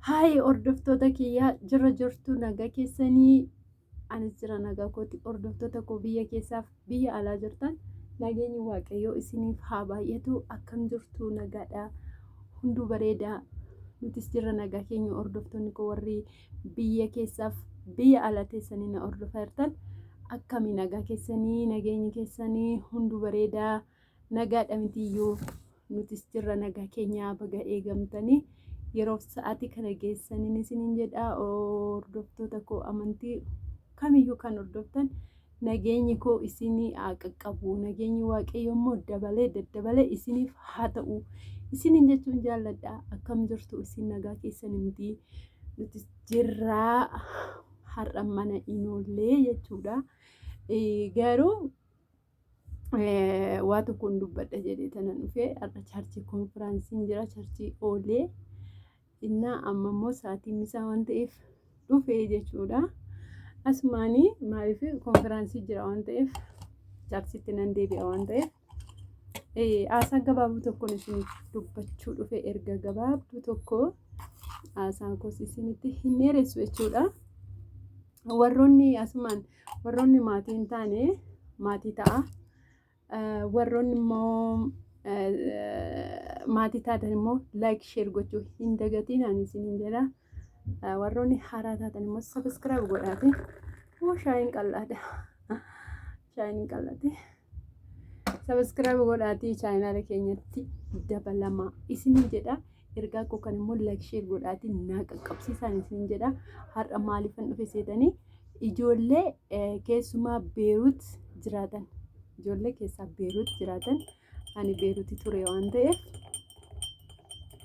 Haay hordoftoota kiyyaa, jirra jirtu? Nagaa keessanii? Anis jira, nagaa kooti. Hordoftoota koo biyya keessaaf biyya alaa jirtan, nageenyi Waaqayyoo isiniif haa baay'atu. Akkam jirtu? Nagaadha? Hunduu bareedaa? Nutis jirra, nagaa keenya. Hordoftoonni koo warri biyya keessaaf biyya alaa teessanii na hordofaa jirtan, akkami? Nagaa keessanii? Nageenyi keessanii hunduu bareedaa, nagaadha mitiyyuu? Nutis jirra, nagaa keenyaa. Baga eegamtanii yeroof sa'aatii kana geessaniin isiniin jedha. Hordoftoota koo amantii kamiyyuu kan hordoftan, nageenyi koo isinii haa qaqqabu. Nageenyi Waaqayyo immoo dabalee daddabalee isiniif haa ta'u isiniin jechuun jaalladha. Akkam jirtu isin? Nagaa keessan miti? Nutis jirraa. Har'a mana inoollee jechuudha. Garuu waa tokkoon dubbadha jedhee tanan dhufee. Har'a church konfiraansiin jira, church oolee innaa amma immoo sa'aatiin misaa waan ta'eef dhufee jechuudha. Asumaanii maaliif konfiraansii jira waan ta'eef churchitti nan deebi'a waan ta'eef haasaa gabaabduu tokkoon isiniif dubbachuu dhufe. Erga gabaabduu tokko haasaan koos isinitti hin dheeressu jechuudha. Warroonni asumaan warroonni maatii hin taane maatii ta'a. Warroonni immoo maatii taatan immoo like, share gochuu hin dagatiin ani isiniin jedha. Warroonni haaraa taatan immoo subscribe godhaati. Oo, shaayiin qal'aadha. Shaayiin qal'aate. Subscribe godhaatii channela keenyatti dabalamaa isiniin jedha. Ergaa koo kan immoo like, share godhaatii naa qaqqabsiisaan isiniin jedha. Har'a maaliifan dhufe seetanii? Ijoollee keessumaa Beerut jiraatan. Ijoollee keessaa Beerut jiraatan, ani Beeruti ture waan ta'eef,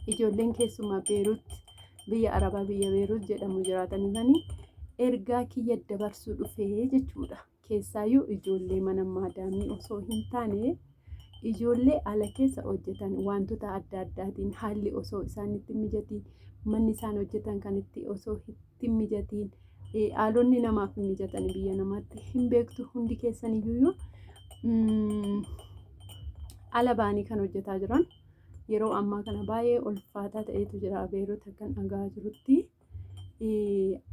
ijoolleen keessumaa Beerut, biyya Arabaa, biyya Beerut jedhamu jiraatanii ergaa kiyya dabarsuu dhufee jechuudha. Keessaayyuu ijoollee mana maadaamii osoo hin taane, ijoollee ala keessa hojjetan, wantoota adda addaatiin haalli osoo isaanitti mijatiin, manni isaan hojjetan kan itti osoo itti mijatiin, haalonni namaaf hin mijatan biyya namaatti hin beektu hundi keessan iyyuu, ala ba'anii kan hojjetaa jiran yeroo ammaa kana baay'ee ulfaataa ta'etu jira Beerut akkan dhagaa jirutti.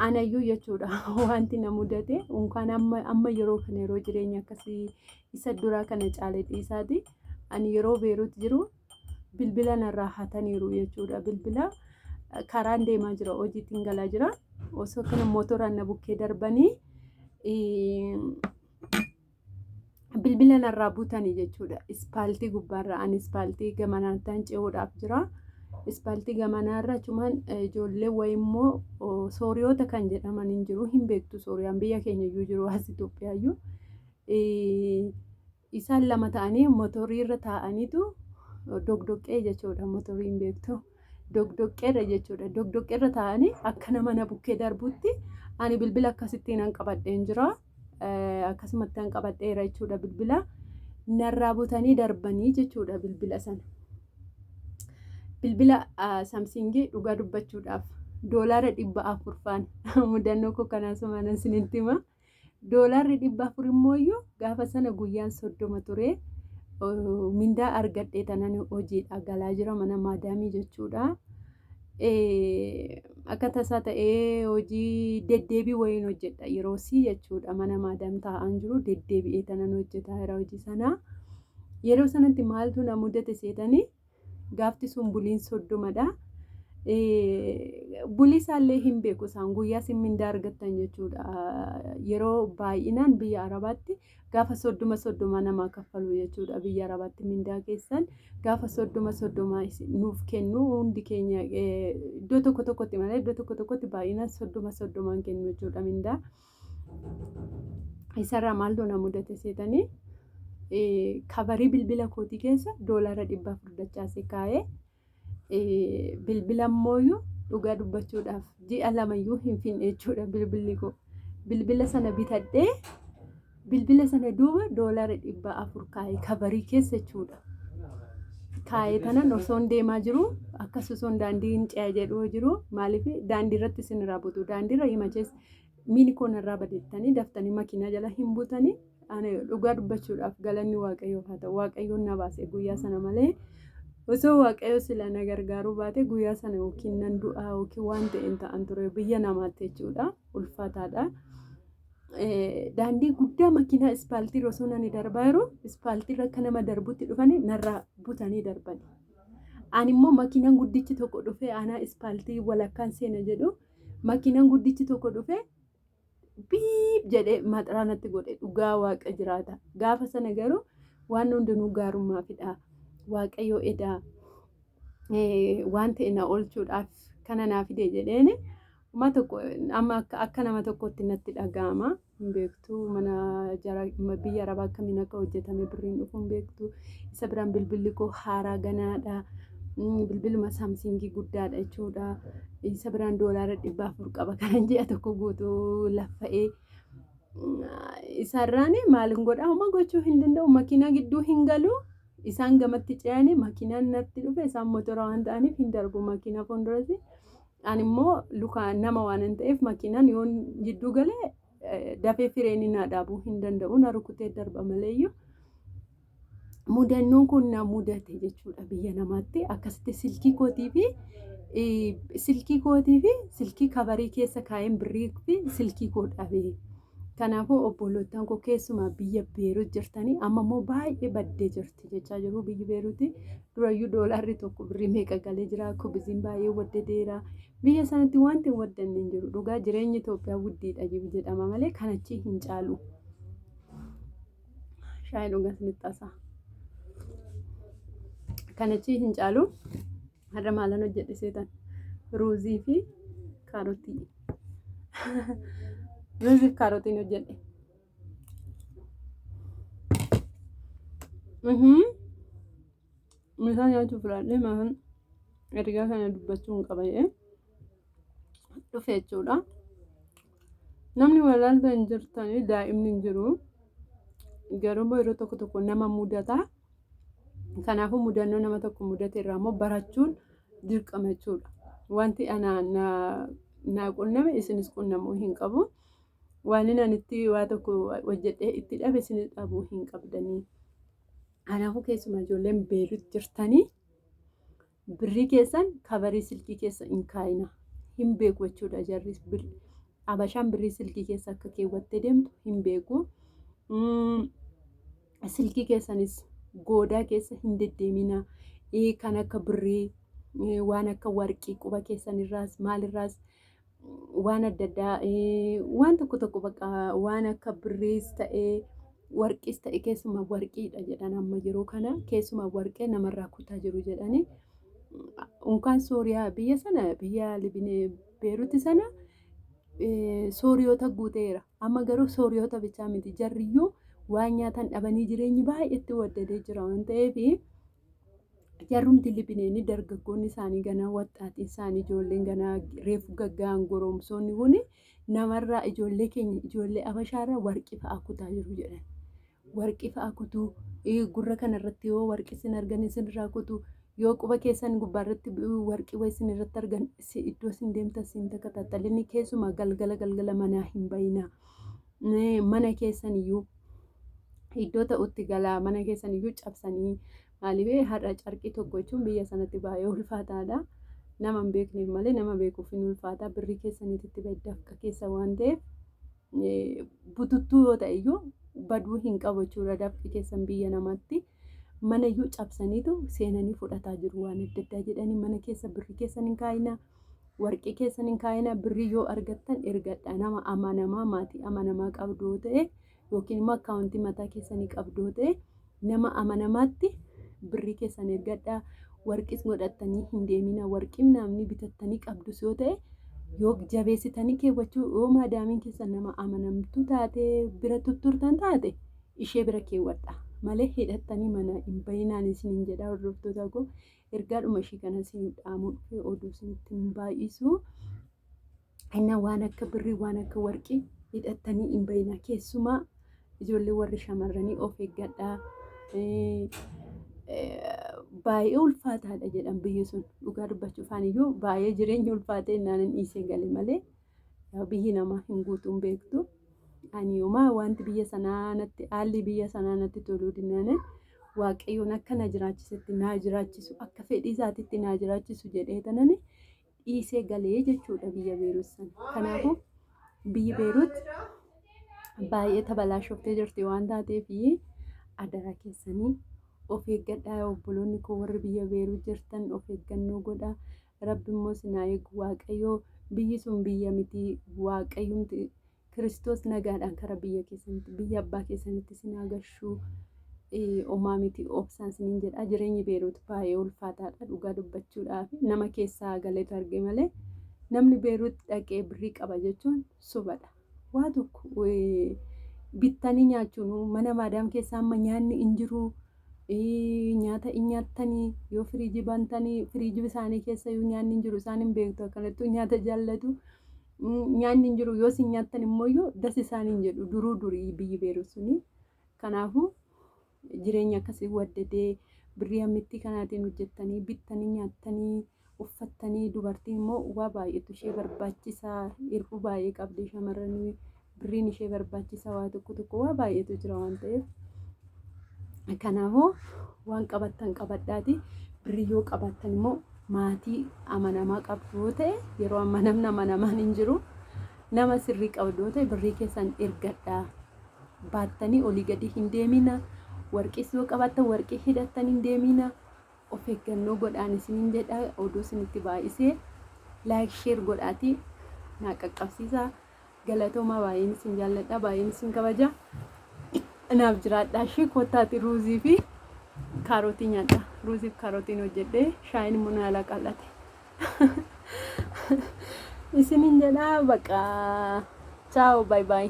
Anayyuu jechuudha wanti na mudate unkaan amma amma yeroo kana yeroo jireenya akkasii isa duraa kana caale dhiisaati. Ani yeroo Beerut jiru bilbila narraa hataniiru jechuudha. Bilbila karaan deemaa jira, hojiitiin galaa jira. Osoo kana motoraan na bukkee darbanii bilbila narraa butanii jechuudha. Ispaaltii gubbaarra, ani ispaaltii gamanaattaan ce'uudhaaf jira. Ispaaltii gamanaarra achumaan ijoollee wayii immoo Sooriyoota kan jedhaman hin jiru, hin beektu, Sooriyaan biyya keenya iyyuu jiru, as Itoophiyaayyuu. Isaan lama ta'anii motoriirra taa'aniitu dogdoqqee jechuudha, motorii hin beektu. Dogdoqqeerra jechuudha. Dogdoqqeerra taa'anii akka nama na bukkee darbutti, ani bilbila akkasittiin an qabadheen jira. Akkasumatti an qabadheera jechuudha, bilbila narraa butanii darbanii jechuudha bilbila sana. Bilbila Samsungii, dhugaa dubbachuudhaaf $400 faana mudannoo koo kanaa sumaan isinitti hima. $400 immoo iyyuu gaafa sana guyyaan 30 ture. Mindaa argadhee tanan hojiidha galaa jira mana maadaamii jechuudha. Akka tasaa ta'ee hojii deddeebii wayiin hojjedha yeroo sii jechuudha, mana maadaam taa'aan jiru deddeebi'ee tanan hojjetaa jira hojii sanaa. Yeroo sanatti maaltu na mudate seetanii? Gaafti sun buliin 30dha. Bulii isaallee hin beeku isaan, guyyaa isin mindaa argattan jechuudha. Yeroo baay'inaan biyya Arabaatti gaafa 30 30 namaa kaffalu jechuudha. Biyya Arabaatti mindaa keessan gaafa 30 30 nuuf kennu hundi keenya, iddoo tokko tokkotti malee, iddoo tokko tokkotti baay'inaan 30 30n kennu jechuudha mindaa. Isarraa maaltu na mudate seetanii? Coverii bilbila kootii keessa $400 dachaasee kaa'ee, bilbila immooyyuu dhugaa dubbachuudhaaf ji'a lamayyuu hin finne jechuudha bilbilli koo. Bilbila sana bitadhee, bilbila sana duuba $400 kaa'ee coverii keessa jechuudha. Kaa'ee tanan osoon deemaa jiru, akkas osoon daandii hin ce'a jedhuu jiru, maaliif daandii irratti isin irraa butu, daandii irra himachees miini koo narraa badeettanii daftanii makiinaa jala hin butanii. Ani dhugaa dubbachuudhaaf galanni Waaqayyoof haa ta'u, Waaqayyoon na baase guyyaa sana malee Osoo Waaqayyo sila na gargaaruu baate guyyaa sana yookiin nan du'aa yookiin waan ta'e hin ta'an ture biyya namaatti jechuudha. Ulfaataadha. Daandii guddaa makiinaa ispaaltiirra osoo nani darbaa jiru ispaaltiirra akka nama darbutti dhufanii narraa butanii darbani. Ani immoo makiinaan guddichi tokko dhufee anaa ispaaltii walakkaan seena jedhu makiinaan guddichi tokko dhufee biip jedhee maxaraa natti godhe dhugaa waaqa jiraata. Gaafa sana garuu waan hundinuu gaarummaafidha. Waaqayyoo edaa waan ta'e na oolchuudhaaf kana naa fide jedheeni Uma tokko amma akka nama tokkotti natti dhaga'ama. Hin beektu mana jara biyya arabaa akkamiin akka hojjetame birriin dhufu hin beektu. Isa biraan bilbilli koo haaraa ganaadha. Bilbiluma saamsingii guddaadha jechuudha. Isa biraan doolaara 400 qaba kanan ji'a tokko guutuu laffa'ee. Isarraan maalin godhaa homa gochuu hin danda'u. Makiinaa gidduu hin galu. Isaan gamatti ce'anii makiinaan natti dhufe isaan motora waan ta'aniif hin darbu makiinaa fuulduratti. Ani immoo luka nama waan hin ta'eef makiinaan yoon jidduu gale dafee fireenii na dhaabuu hin danda'u na rukutee darba maleeyyuu. Mudannoon kun na mudate jechuudha biyya namaatti akkasitti silkii kootii fi silkii kabarii keessa kaa'een birrii fi silkii koo dhabee. Kanaafuu obbolootaan koo keessumaa biyya Beerut jirtanii amma immoo baay'ee baddee jirti jechaa jiru biyyi Beeruti. Durayyuu doolaarri tokko birrii meeqa galee jira kubiziin baay'ee waddadeera. Biyya sanatti wanti hin waddanne hin jiru. Dhugaa jireenyi Itoophiyaa guddiidha jedhama malee kanachii hin caalu. Shaayii dhugaa isinitti taasisaa. Kanachii hin caalu. Har'a maalan hojjedhe seetan? Ruuzii fi kaarotii. Ruuzii fi kaarotiin hojjedhe. Meeshaa nyaachuu filadhee maalan ergaa kana dubbachuu hin qaba jedhee dhufe jechuudha. Namni walaalta hin jirtanii daa'imni hin jiru. Garuu immoo yeroo tokko tokko nama mudata. Kanaafuu mudannoo nama tokko mudate irraa immoo barachuun dirqama jechuudha. Wanti ana na qunname isinis qunnamuu hin qabu. Waan ani itti waa tokko hojjedhee itti dhabe isinis dhabuu hin qabdanii. Kanaafuu keessumaa ijoolleen Beerut jirtanii birrii keessan kabarii silkii keessa hin kaa'ina. Hin beeku jechuudha jarris Abashaan birrii silkii keessa akka keewwattee deemtu hin beeku. Silkii keessanis goodaa keessa hin deddeemina. Kan akka birrii waan akka warqii quba keessanirraas maalirraas waan adda addaa waan tokko tokko bakka waan akka birriis ta'ee warqiis ta'e keessumaa warqiidha jedhan amma yeroo kana keessumaa warqee namarraa kutaa jiru jedhani. Unkaan Sooriyaa biyya sana biyya Libinee Beeruti sana Sooriyoota guuteera. Amma garuu Sooriyoota bichaa miti jarriyyuu waan nyaatan dhabanii jireenyi baay'eetti waddadee jira waan ta'eef jarrumti Libineeni dargaggoonni isaanii ganaa waxxaatiin isaanii ijoolleen ganaa reefu gagga'an goromsoonni kun namarraa ijoollee keenya ijoollee Abashaarraa warqii fa'aa kutaa jiru jedhan. Warqii fa'aa kutuu gurra kanarratti yoo warqii isin argan isinirraa kutuu yoo quba keessan gubbaarratti warqii wayii isin irratti argan iddoo isin deemtan isin takataattalinni keessumaa galgala galgala manaa hin bayinaa. Mana keessan iyyuu iddoo ta'utti galaa mana keessan iyyuu cabsanii maaliif har'a carqii tokko jechuun biyya sanatti baay'ee ulfaataadha. Nama hin beekneef malee nama beekuuf hin ulfaata. Birrii keessaniititti dafqa keessa waan ta'eef bututtuu yoo ta'e iyyuu baduu hin qabu jechuudha dafqi keessan biyya namaatti. Mana iyyuu cabsaniitu seenanii fudhataa jiru waan adda addaa jedhanii mana keessa birrii keessan hin kaa'inaa. Warqii keessan hin kaa'inaa. Birrii yoo argattan ergadha. Nama amanamaa maatii amanamaa qabdu yoo ta'e yookiin immoo akkaawuntii mataa keessanii qabdu yoo ta'e nama amanamaatti birrii keessan ergadhaa. Warqis godhattanii hin deemina. Warqii namni bitattanii qabdus yoo ta'e yoo jabeessitanii keewwachuu yoo maadaamiin keessan nama amanamtuu taate bira tutturtan taate ishee bira keewwadha malee hidhattanii mana hin bayinaan isiniin jedha hordoftoota koo ergaadhuma ishii kana isiniif dhaamuu dhufe oduu isinitti hin baay'isu. Innaa waan akka birrii waan akka warqii hidhattanii hin bayinaa keessumaa ijoollee warri shamarranii of eeggadhaa. Baay'ee ulfaataadha jedhan biyyi sun dhugaa dubbachuuf iyyuu baay'ee jireenya ulfaatee naan hin dhiisee gale malee biyyi namaa hin guutuun beektu. Ani yooma wanti biyya sanaa natti haalli biyya sanaa natti toluu dinnaanan Waaqayyoon akka na jiraachisetti naa jiraachisu akka fedhii isaatitti naa jiraachisu jedhee tanani dhiisee galee jechuudha biyya Beerut sana. Kanaafuu biyyi Beerut baay'ee tabalaashoftee jirti waan taateef adaraa keessanii of eeggadhaa obboloonni koo warri biyya Beerut jirtan of eeggannoo godhaa. Rabbi immoo isin haa eegu Waaqayyoo biyyi sun biyya miti Waaqayyumti Kiristoos nagaadhaan kara biyya keessanitti biyya abbaa keessanitti isin haa gashuu omaa miti obsaan isiniin jedha jireenyi Beerut baay'ee ulfaataadha dhugaa dubbachuudhaaf nama keessaa galeetu arge malee namni Beerut dhaqee birrii qaba jechuun sobadha. Waa tokko bittanii nyaachuun mana maadaam keessaa amma nyaanni hin jiru nyaata hin nyaattanii yoo firiijii bantanii firiijii isaanii keessa iyyuu nyaanni hin jiru isaan hin beektu akkanattuu nyaata jaallatu nyaanni hin jiru yoo isin nyaattan immoo iyyuu das isaan hin jedhu duruu durii biyyi Beerut suni kanaafuu jireenya akkasii waddadee birrii hammittii kanaatiin hojjettanii bittanii nyaattanii uffattanii dubartiin immoo waa baay'eetu ishee barbaachisa hir'uu baay'ee qabdi shamarranii birriin ishee barbaachisa waa tokko tokko waa baay'eetu jira waan ta'eef kanaafuu waan qabattan qabadhaati birrii yoo qabaattan immoo maatii amanamaa qabdu yoo ta'e yeroo amma namni amanamaan hin jiru nama sirrii qabdu yoo ta'e birrii keessan ergadhaa baattanii olii gadi hin deemina warqiis yoo qabaattan warqii hidhattan hin deemina of eeggannoo godhaan isiniin jedha oduu isinitti baay'isee like share godhaatii naa qaqqabsiisaa galatoomaa baay'een isin jaalladha baay'een isin kabaja naaf jiraadhaa ishee koottaati ruuzii fi kaarotii nyaadha ruuzii fi kaarotiin hojjedhee shaayiin immoo na alaa qal'ate isiniin jedha baqa chaawo baay baay.